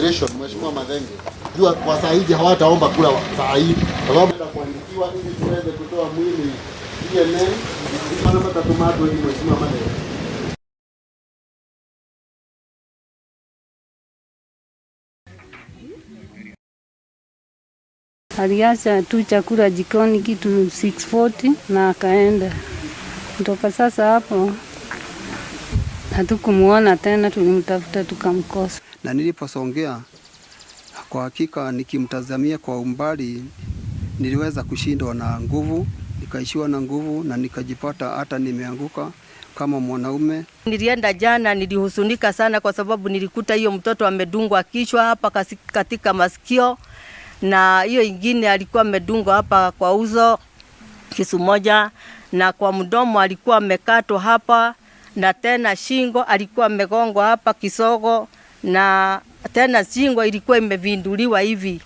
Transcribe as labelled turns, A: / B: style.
A: Registration, Mheshimiwa Mathenge. Jua kwa saa hizi hawataomba kura saa hii kwa sababu kuandikiwa ili tuweze kutoa mwili DNA maana matatu Mheshimiwa Mathenge.
B: Aliacha tu chakula jikoni kitu 6:40 na akaenda. Kutoka sasa hapo hatukumuona tena, tulimtafuta tukamkosa.
C: Na niliposongea, kwa hakika nikimtazamia kwa umbali, niliweza kushindwa na nguvu, nikaishiwa na nguvu na nikajipata hata nimeanguka kama mwanaume.
D: Nilienda jana, nilihuzunika sana kwa sababu nilikuta hiyo mtoto amedungwa kichwa hapa katika masikio, na hiyo ingine alikuwa amedungwa hapa kwa uso kisu moja, na kwa mdomo alikuwa amekatwa hapa, na tena shingo alikuwa amegongwa hapa kisogo, na tena shingo ilikuwa imevinduliwa hivi.